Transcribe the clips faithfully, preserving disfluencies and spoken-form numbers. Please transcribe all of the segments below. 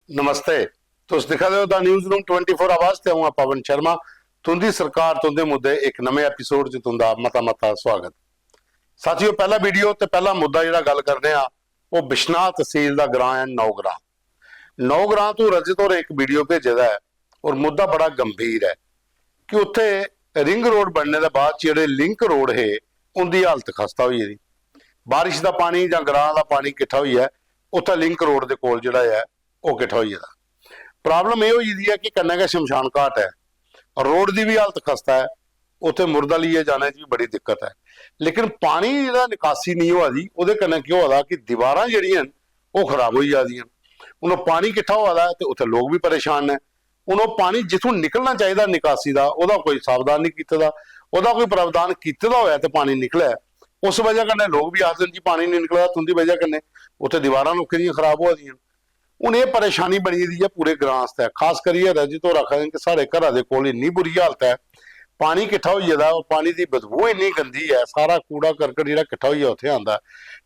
नमस्ते। तुस दिक्खा दे ओ the news room twenty four आवाज ते अ'ऊं आं पवन शर्मा। तुं'दी सरकार, तुं'दे मुद्दे इक नमें एपिसोड च तुं'दा मता मता स्वागत। साथियो, पैह्ला वीडियो ते पैह्ला मुद्दा जेह्ड़ा गल्ल करने आं, ओह् बिश्नाह तसील दा ग्रां ऐ नौ ग्रां। नौ ग्रां तू रजत होरें इक वीडियो भेजे दा ऐ और मुद्दा बड़ा गंभीर ऐ कि उत्थे रिंग रोड बनने दे बाद च जेह्ड़े लिंक रोड हे, उं'दी हालत खस्ता होई गेदी। बारिश दा पानी जां ग्रां दा पानी किट्ठा होइयै उत्थै लिंक रोड दे कोल जेह्ड़ा ऐ, ओह् किट्ठा होई गेदा। प्रॉब्लम एह् होई गेदी ऐ कि कन्नै गै शमशान घाट ऐ, रोड दी बी हालत खस्ता ऐ, उत्थै मुर्दा लेइयै जाने च बी बड़ी दिक्कत ऐ। लेकिन पानी जेह्ड़ा निकासी नेईं होआ दी, ओह्दे कन्नै केह् होआ दा कि दीवारां जेह्ड़ियां न, ओह् खराब होई जा दियां न। हून ओह् पानी किट्ठा होआ दा ऐ ते उत्थै लोक बी परेशान न। हून ओह् पानी जित्थूं निकलना चाहिदा निकासी दा, ओह्दा कोई सावधान निं कीते दा। ओह्दा कोई प्रावधान कीते दा होऐ ते पानी निकलै। उस बजह कन्नै लोक बी आखदे न जी, पानी निं निकला दा तुं'दी बजह कन्नै, उत्थै दीवारां लोकें दियां खराब होआ दियां न। हून एह् परेशानी बनी दी ऐ पूरे ग्रां आस्तै, खास करियै रजत होर आखा दे न कि साढ़े घरा दे कोल इन्नी बुरी हालत ऐ, पानी किट्ठा होई गेदा ऐ और पानी दी बदबू इन्नी गंदी ऐ, सारा कूड़ा करकट जेह्ड़ा किट्ठा होइयै उत्थै आंदा ऐ।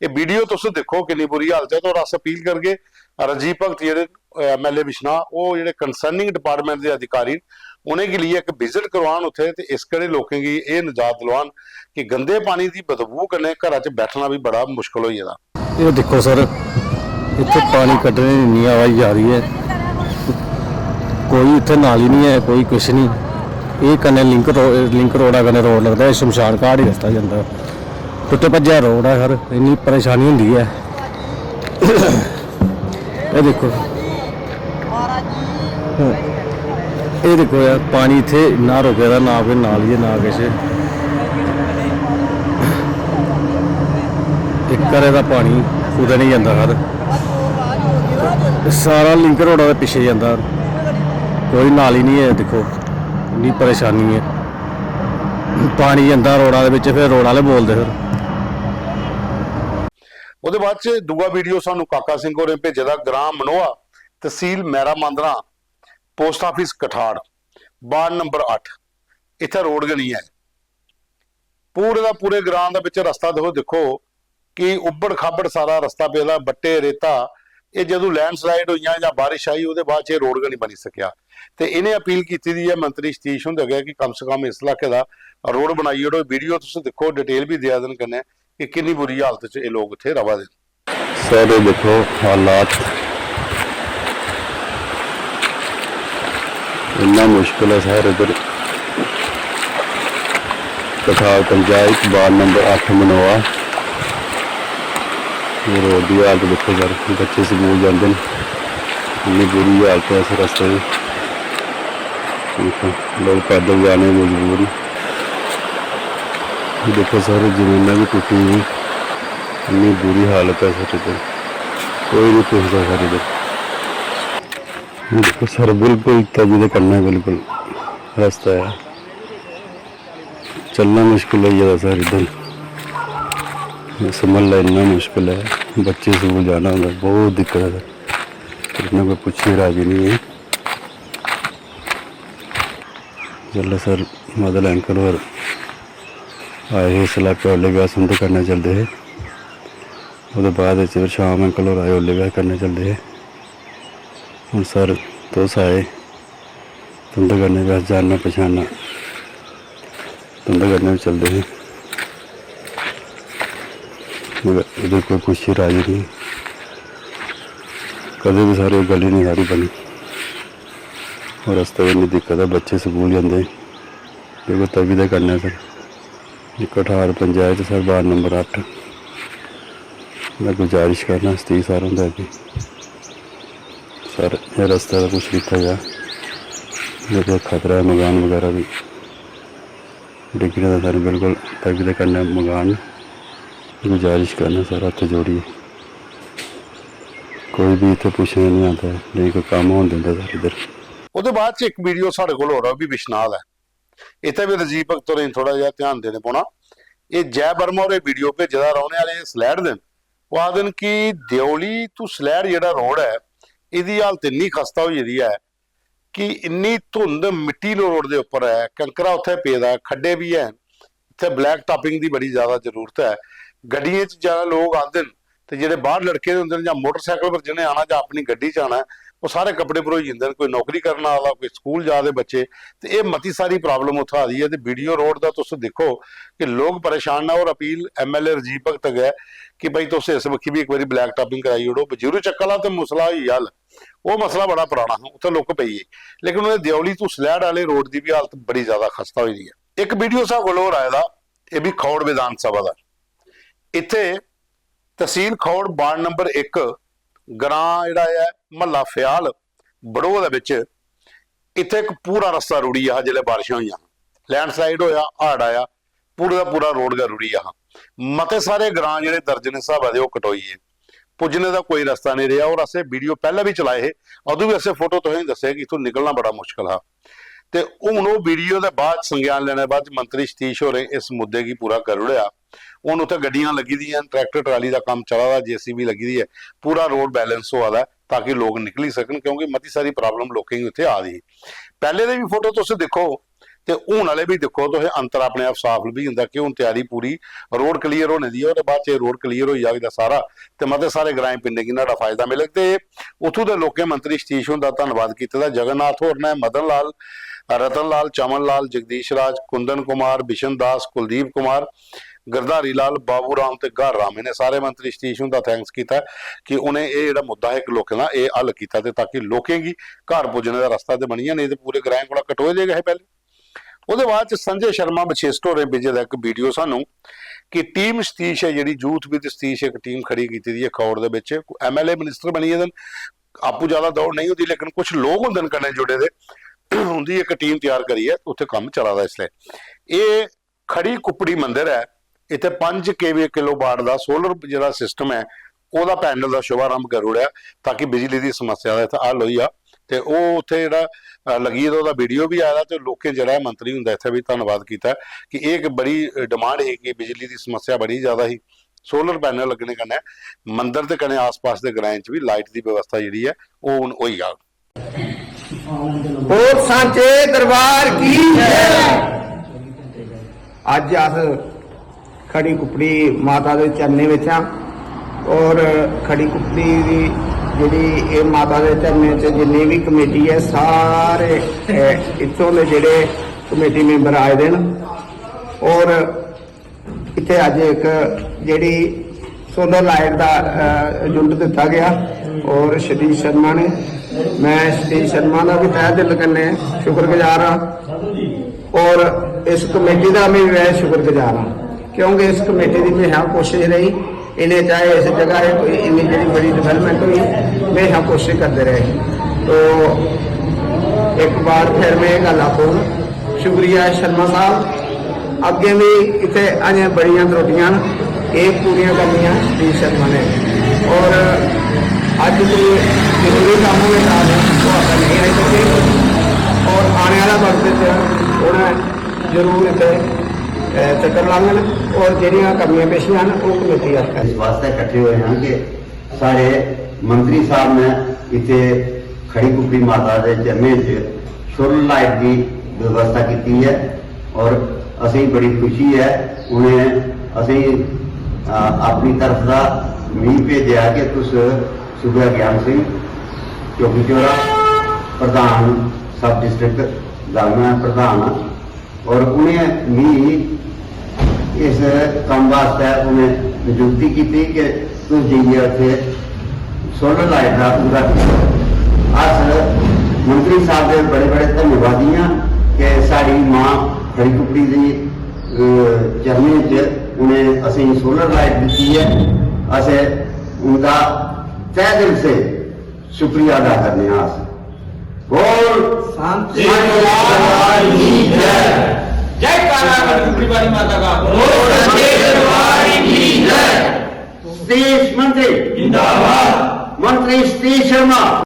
एह् वीडियो तुस दिक्खो, किन्नी बुरी हालत ऐ। ते और अस अपील करगे, राजीव भगत जेह्ड़े एमएलए बिश्नाह, ओह् जेह्ड़े कंसर्निंग डिपार्टमेंट दे अधिकारी न, उ'नेंगी लेइयै इक विजिट करवान उत्थै ते इस कड़े लोकें गी एह् नजात दिलवान कि गंदे पानी दी बदबू कन्नै घरा च बैठना बी बड़ा मुश्कल होई गेदा। एह् दिक्खो सर, इत्थै पानी कड्ढने दी इन्नी आवाज जा दी ऐ, कोई इत्थै नाली निं ऐ, कोई कुछ निं। एह् कन्नै लिंक रो-, लिंक रोड़ा कन्नै रोड लगदा ऐ, शमशान घाट ही रस्ता जंदा। टुट्टे भज्जे रोड ऐ सर, इन्नी परेशानी होंदी ऐ। एह् दिक्खो, एह् दिक्खो यार, पानी इत्थै इन्ना रुके दा, ना कोई नाली ऐ, ना किश। एह् घरै दा पानी कुतै निं जंदा सर। सारा लिंक रोड़ा दे पिच्छे जंदा, कोई नाली निं ऐ। दिक्खो, इन्नी परेशानी ऐ। पानी जंदा रोड़ा दे बिच, फिर रोड़ आह्ले बोलदे फिर। ओह्दे बाद च दूआ वीडियो सानू काका सिंह होरें भेजे दा, ग्रां मनोआ, तसील मैरा मांदरा, पोस्ट आफिस कठाड़, वार्ड नंबर अट्ठ, इत्थै रोड गै निं ऐ। पूरे दा पूरे ग्रां दे बिच रस्ता दिक्खो, दिक्खो कि उब्बड़ खाबड़ सारा रस्ता पेदा, बट्टे, रेता। एह् जदूं लैंडस्लाइड होइयां जां बारिश आई, ओह्दे बाद च एह् रोड गै निं बनी सकेआ। ते इ'नें अपील कीती दी ऐ मंत्री सतीश हुंदे अग्गें कि कम से कम इस इलाके दा रोड बनाई ओड़ो। वीडियो तुस दिक्खो, डिटेल बी देआ दे न कन्नै कि किन्नी बुरी हालत च एह् लोक इत्थै र'वा दे न। सर, एह् दिक्खो हालात, इन्ना मुश्कल ऐ सर इद्धर। कठाड़ पंचायत, वार्ड नंबर अट्ठ मनोआ। एह् रोड दी हालत दिक्खो सर, बच्चे स्कूल जंदे न, इन्नी बुरी हालत ऐ इस रस्ते दी। दिक्खो, लोक पैदल जाने गी मजबूर न। दिक्खो सर, जमीनां बी टुट्टी दियां, इन्नी बुरी हालत ऐ सर इद्धर, कोई नहीं पुछदा सर इद्धर। दिक्खो सर, बिल्कुल तवी दे कन्नै बिल्कुल रस्ता ऐ, चलना मुश्किल होई गेदा सर इद्धर। इस म्हल्लै इन्ना मुश्किल ऐ, बच्चे स्कूल जाना होंदा, बहुत दिक्कत ऐ सर। इन्ना कोई पुच्छने राजी नहीं है। जिसलै सर मदन अंकल होर आए हे इस इलाके, उसलै बी अस उं'दे कन्नै चलदे हे। ओह्दे बाद च फिर शाम अंकल होर आए, उसलै बी अस कन्नै चलदे हे। हून सर तुस आए, तुं'दे कन्नै बी अस जानना पछानना, तुं'दे कन्नै बी चलदे हे। मगर इद्धर कोई पुच्छी राजी नहीं, कदें बी सारी गल्ल नहीं सारी बनी। और रस्ते दी इन्नी दिक्कत ऐ, बच्चे स्कूल जंदे, बिल्कुल तवी दे कन्नै sir. Kathar panchayat sir, ward number अट्ठ। मैं गुजारिश करना सतीश सर हुंदे अग्गें, सर, एह् रस्ते दा कुछ दिक्खेआ जा, जेह्ड़ा खतरा ऐ मकान बगैरा बी डिग्गने दा सर, बिल्कुल तवी दे कन्नै मकान। गुजारिश करना सर, हत्थ जोड़ियै, कोई बी इत्थै पुच्छने निं आंदा ऐ, नेईं कोई कम्म होन दिंदा सर इद्धर। ओह्दे बाद च इक वीडियो साढ़े कोल होर ऐ, ओह् बी बिश्नाह दा ऐ। इत्थै बी राजीव भगत होरें गी थोह्ड़ा जेहा ध्यान देने पौना। एह् जय वर्मा होरें वीडियो भेजे दा, रौह्ने आह्ले सलैड़ दे न। ओह् आखदे न कि देओली तू सलैड़ जेह्ड़ा रोड ऐ, एह्दी हालत इन्नी खस्ता होई गेदी ऐ कि इन्नी धुंध, मिट्टी रोड दे उप्पर ऐ, कंकरा उत्थै पेदा, खड्डे बी हैन। इत्थै ब्लैक टापिंग दी बड़ी ज्यादा जरूरत ऐ। गड्डियें च ज्यादा लोक आंदे न ते जेह्ड़े बाह्र लड़के दे होंदे न, जां मोटरसाइकल पर जि'नें आना जां अपनी गड्डी च आना ऐ, ओह् सारे कपड़े भरोई जंदे न। कोई नौकरी करने आह्ला, कोई स्कूल जा दे बच्चे, ते एह् मती सारी प्रॉब्लम उत्थै आ दी ऐ। ते वीडियो रोड दा तुस दिक्खो कि लोक परेशान न। और अपील एमएलए राजीव भगत अग्गै कि भाई, तुस इस बक्खी बी इक बारी ब्लैक टॉपिंग कराई ओड़ो। बजीरू चक्क आह्ला ते मुसला होई गेआ हल, ओह् मसला बड़ा पराना हा, उत्थै लुक्क पेई गेई। लेकिन उ'नें दयोली तू सलैड़ आह्ले रोड दी बी हालत बड़ी ज्यादा खस्ता होई दी ऐ। इक वीडियो साढ़े कोल होर आए दा, एह् बी खौड़ विधान सभा दा। इत्थै तसील खौड़, वार्ड नंबर इक, ग्रां जेह्ड़ा ऐ, म्हल्ला फ्याल, बड़ोह दे बिच, इत्थै इक पूरा रस्ता रुढ़ी गेआ हा। जिसलै बारिशां होइयां, लैंडस्लाइड होया, हाड़ आया, पूरे दा पूरा रोड गै रुढ़ी गेआ हा। मते सारे ग्रां जेह्ड़े दर्जनें स्हाबै दे, ओह् कटोई गे। पुज्जने दा कोई रस्ता नेईं रेहा। और असें वीडियो पैह्लें बी चलाए हे, अदूं बी असें फोटो तुसेंगी दस्सेआ कि इत्थूं निकलना बड़ा मुश्कल हा। ते हून ओह् वीडियो दे बाद, संज्ञान लैने दे बाद, मंत्री सतीश होरें इस मुद्दे गी पूरा करी ओड़ेआ। हून उत्थै गड्डियां लग्गी दियां न, ट्रैक्टर ट्राली दा कम्म चला दा, जेसीबी लग्गी दी ऐ, पूरा रोड बैलेंस होआ दा ऐ, ताकि लोक निकली सकन, क्योंकि मती सारी प्रॉब्लम लोकें गी उत्थै आ दी ही। पैह्ले दे बी फोटो तुस दिक्खो ते हून आह्ले बी दिक्खो, तुसें अंतर अपने आप साफ लब्भी जंदा कि हून त्यारी पूरी, रोड क्लियर होने दी ऐ। ओह्दे बाद च एह् रोड क्लियर होई जाग, एह्दा सारा, ते मते सारे ग्राएं पिंडें गी न्हाड़ा फायदा मिलग। ते उत्थूं दे लोकें मंत्री सतीश हुंदा धन्नवाद कीते दा। जगन्नाथ होर ने, मदन लाल, रतन लाल, चमन लाल, जगदीश राज, कुंदन कुमार, बिशन दास, कुलदीप कुमार, गिरधारी लाल, बाबू राम ते ग्हार राम, इ'नें सारे मंत्री सतीश हुंदा थैंक्स कीता कि उ'नें एह् जेह्ड़ा मुद्दा हा इक लोकें दा, एह् हल कीता, ते ताकि लोकें गी घर पुज्जने दा रस्ता ते बनी जा, नेईं ते पूरे ग्राएं कोला कटोए दे गै हे पैह्ले। ओह्दे बाद च संजय शर्मा बशिष्ट होरें भेजे दा इक वीडियो सानू कि टीम सतीश ऐ जेह्ड़ी, यूथ विद सतीश इक टीम खड़ी कीती दी ऐ खौड़ दे बिच। एमएलए मिनिस्टर बनी गेदे न, आपूं ज्यादा दौड़ नेईं होंदी, लेकिन कुछ लोक होंदे न कन्नै जुड़े दे, उं'दी इक टीम त्यार करियै उत्थै कम्म चला दा इसलै। एह् खड़ी कुपड़ी मंदर ऐ, इत्थै पंज केवी किलो वाट दा सोलर जेह्ड़ा सिस्टम ऐ, ओह्दा पैनल दा शुभारंभ करी ओड़ेआ, ताकि बिजली दी समस्या दा इत्थै हल होई जा। ते ओह् उत्थै जेह्ड़ा, अ, लग्गी गेदा, ओह्दा वीडियो बी आए दा, ते लोकें जेह्ड़ा ऐ, मंत्री हुंदा इत्थै बी धन्नवाद कीता कि एह् इक बड़ी डिमांड ही कि बिजली दी समस्या बड़ी ज्यादा ही, सोलर पैनल लग्गने कन्नै मंदर ते कन्नै आसपास दे ग्राएं च बी लाइट दी व्यवस्था जेह्ड़ी ऐ, ओह् हून होई जाग। बोल सांचे दरबार की जय। अज्ज अस खड़ी कुपड़ी माता दे चरणें बिच आं और खड़ी कुपड़ी दी जेह्ड़ी एह् माता दे चरणें च जिन्नी बी कमेटी ऐ, सारे, ए, इत्थों दे जेह्ड़े कमेटी मैंबर आए दे न और इत्थै अज्ज इक जेह्ड़ी सोलर लाइट दा, अ, युनिट दित्ता गेआ और सतीश शर्मा ने, मैं सतीश शर्मा दा बी तहे दिल कन्नै शुक्रगुजार आं और इस कमेटी दा बी मैं शुक्रगुजार आं, क्योंकि इस कमेटी दी म्हेशां कोशिश रेही, इ'नें चाहे इस जगह एह् कोई इन्नी जेह्ड़ी बड़ी डेवलपमेंट होई, म्हेशां कोशिश करदे रेह्। तो इक बार फिर मैं एह् गल्ल आखङ, शुक्रिया शर्मा साहब। अग्गें बी इत्थै अजें बड़ियां त्रुटियां न, एह् पूरियां करनियां सतीश शर्मा ने। और अज्ज कोई जरूरी कम्म होने कारण ओह् अग्गें नेईं आई सके और आने आह्ला वक्त च उ'नें जरूर इत्थै, अ, चक्कर लाङन और जेह्ड़ियां कमियां पेशियां न ओह् कमेटी आस्तै। इस वास्तै कट्ठे होए आं कि साढ़े मंत्री साहब ने इत्थै खड़ी कुकड़ी माता दे चरणें च सोलर लाइट दी व्यवस्था कीती ऐ और असेंगी बड़ी खुशी ऐ। उ'नें असेंगी, अ, अपनी तरफ दा मींह भेजेआ कि तुस सूबे ज्ञान सिंह चौकी चौरा प्रधान, सब डिस्ट्रिक्ट दालमा प्रधान, और उ'नें मी इस कम्म वास्तै उ'नें नियुक्ति कीती कि तुस जाइयै उत्थै सोलर लाइट दा उद्घाटन करो। अस मंत्री साहब दे बड़े बड़े धन्यवादी आं कि साढ़ी मां खड़ी कुकड़ी दी, अ, चरणें च उ'नें असेंगी सोलर लाइट दित्ती ऐ। अस उं'दा तहे दिल से शुक्रिया अदा करने आं अस। बोल सांचे दरबार की जय। जयकारा खड़ी कुकड़ी वाली माता का। बोल सांचे दरबार की जय। सतीश मंत्री जिंदाबाद। मंत्री सतीश शर्मा।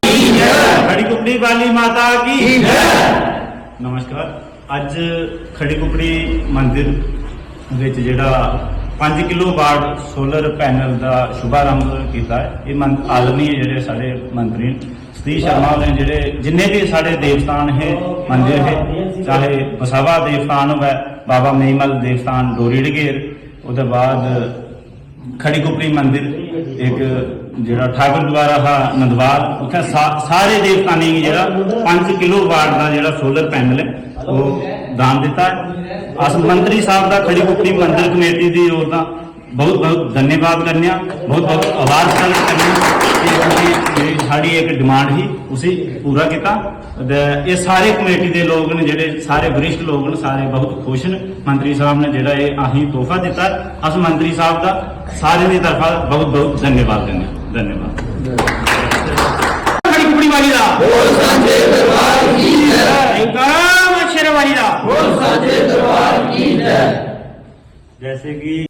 खड़ी कुकड़ी वाली माता की जय। नमस्कार। ਅੱਜ ਖੜੀ ਕੁਕੜੀ ਮੰਦਿਰ ਵਿੱਚ ਜਿਹੜਾ ਪੰਜ ਕਿਲੋ ਵਾਟ ਸੋਲਰ ਪੈਨਲ ਦਾ ਸ਼ੁਭਾਰੰਭ ਕੀਤਾ ਹੈ। ਇਹ ਮੰਦ ਆਦਰਨੀਏ ਜਿਹੜੇ ਸਾਡੇ ਮੰਤਰੀ ਸਤੀਸ਼ ਸ਼ਰਮਾ ਹੋਣੇ, ਜਿਹੜੇ ਜਿੰਨੇ ਵੀ ਸਾਡੇ ਦੇਵਸਥਾਨ ਹੈ, ਮੰਦਿਰ ਹੈ, ਚਾਹੇ ਵਸਾਵਾ ਦੇਵਸਥਾਨ ਹੋਵੇ, ਬਾਬਾ ਮਹੀਮਲ ਦੇਵਸਥਾਨ ਡੋਰੀ ਡਗੇਰ, ਉਹਦੇ ਬਾਅਦ ਖੜੀ ਕੁਕੜੀ ਮੰਦਿਰ, ਇੱਕ जेह्ड़ा ठाकुर द्वारा हा नंदवाल, उत्थै सा-, सारे देवस्थानें गी जेह्ड़ा पंज किलो वाट दा जेह्ड़ा सोलर पैनल ऐ, ओह् दान दित्ता ऐ। अस मंत्री साहब दा खड़ी कुकड़ी मंदर कमेटी दी ओर दा बहुत बहुत धन्यवाद करने आं, बहुत बहुत आभार प्रकट करने आं कि उ'नें जेह्ड़ी साढ़ी इक डिमांड ही, उसी पूरा कीता। ते एह् सारे कमेटी दे लोक न, जेह्ड़े सारे वरिष्ठ लोक न, सारे बहुत खुश न। मंत्री साहब ने जेह्ड़ा एह् असेंगी तोहफा दित्ता, अस मंत्री साहब दा सारें दी तरफा बहुत बहुत धन्यवाद करने आं। धन्यवाद। खड़ी कुकड़ी वाली दा। बोल सांचे दरबार की जय। जयकारा मां शेरा वाली दा। बोल सांचे दरबार की जय। जैसे कि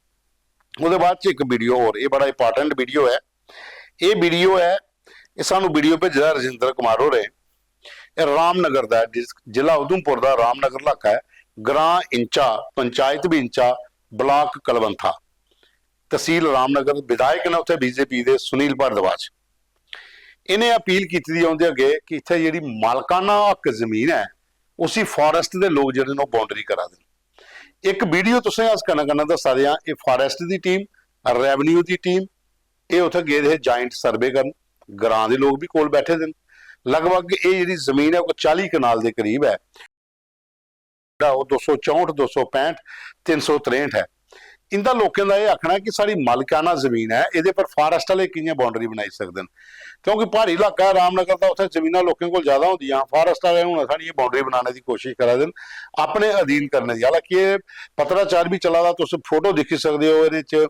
ओह्दे बाद च इक वीडियो होर, एह् बड़ा इंपॉर्टेंट वीडियो ऐ। एह् वीडियो ऐ, एह् सानू वीडियो भेजे दा रजिंदर कुमार होरें। एह् रामनगर दा ऐ, जिस-, जिला उधमपुर दा रामनगर इलाका ऐ। ग्रां इंचा, पंचायत बी इंचा, ब्लॉक कलवंथा, तहसील रामनगर। विधायक न उत्थै बीजेपी दे सुनील भारद्वाज। इ'नें अपील कीती दी ऐ उं'दे अग्गें कि इत्थै जेह्ड़ी मालकाना हक जमीन ऐ, उसी फॉरेस्ट दे लोक जेह्ड़े न, ओह् बाउंड्री करा दे न। इक वीडियो तुसें अस कन्नै कन्नै दस्सा दे आं, एह् फॉरेस्ट दी टीम, रेवेन्यू दी टीम, एह् उत्थै गेदे हे ज्वाइंट सर्वे करन। ग्रां दे लोक बी कोल बैठे दे न। लगभग एह् जेह्ड़ी जमीन ऐ, कोई चाली कनाल दे करीब ऐ। जेह्ड़ा ओह् दो सौ चौंठ, दो सौ पैंठ, तिन्न सौ त्रेंठ ऐ। इं'दा लोकें दा एह् आखना ऐ कि साढ़ी मालकाना जमीन ऐ, एह्दे पर फॉरेस्ट आह्ले कि'यां बाउंड्री बनाई सकदे न? क्योंकि प्हाड़ी इलाका ऐ रामनगर दा, उत्थै जमीनां लोकें कोल ज्यादा होंदियां। फॉरेस्ट आह्ले हून साढ़ी एह् बाउंड्री बनाने दी कोशश करा दे न, अपने अधीन करने दी। हालांकि एह् पत्राचार बी चला दा, तुस फोटो दिक्खी सकदे ओ, एह्दे च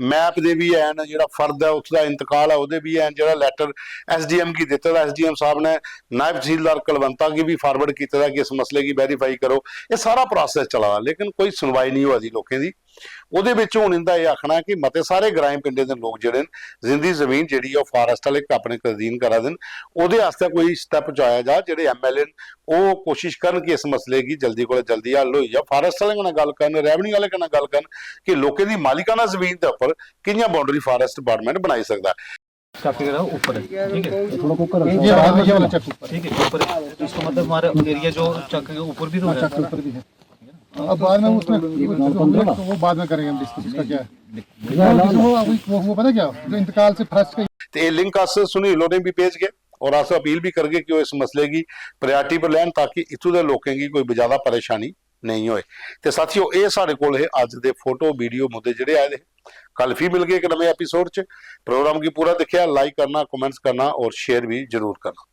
मैप दे बी हैन, जेह्ड़ा फर्द ऐ उत्थै दा इंतकाल ऐ, ओह्दे बी हैन, जेह्ड़ा लैटर एसडीएम गी दित्ते दा, एसडीएम साहब ने नायब तहसीलदार कलवंता गी बी फॉरवर्ड कीते दा कि इस मसले गी वेरीफाई करो। एह् सारा प्रोसेस चला दा, लेकिन कोई सुनवाई नहीं होआ दी लोकें दी। ओह्दे बिच हून इं'दा एह् आखना ऐ कि मते सारे ग्राएं पिंडें दे लोक जेह्ड़े न, जिंदी जमीन जेह्ड़ी ऐ, ओह् फॉरेस्ट आह्ले अपने अधीन करा दे न, ओह्दे आस्तै कोई स्टेप चुआया जा। जेह्ड़े एमएलए न, ओह् कोशिश करन कि इस मसले गी जल्दी कोला जल्दी हल होई जा। फॉरेस्ट आह्लें कन्नै गल्ल करन, रेवेन्यू आह्लें कन्नै गल्ल करन कि लोकें दी मालिकाना जमीन दे उप्पर कि'यां बाउंड्री फॉरेस्ट डिपार्टमेंट बनाई सकदा ऐ। काफी जगह ऊपर है, ठीक है? थोड़ा ऊपर रखो। ये वाला, ये वाला चेक ऊपर। ठीक है, ऊपर है। तो इसका मतलब हमारा एरिया जो चक के ऊपर भी तो है। चक के ऊपर भी है। अब बाद में उसमें वो, वो बाद में करेंगे हम डिस्कस, उसका क्या है। वो, वो, वो पता क्या, जो इंतकाल से फर्स्ट का। ते एह् लिंक अस सुनील होरें बी भेजगे और अस अपील बी करगे कि ओह् इस मसले गी प्रायोरिटी पर लैन, ताकि इत्थूं दे लोकें गी कोई ज्यादा परेशानी नेईं होए। ते साथियो, एह् साढ़े कोल हे अज्ज दे फोटो, वीडियो, मुद्दे जेह्ड़े आए दे हे। कल फ्ही मिलगे इक नमें एपिसोड च। प्रोग्राम गी पूरा दिक्खेआ, लाइक करना, कमेंट्स करना और शेयर बी जरूर करना।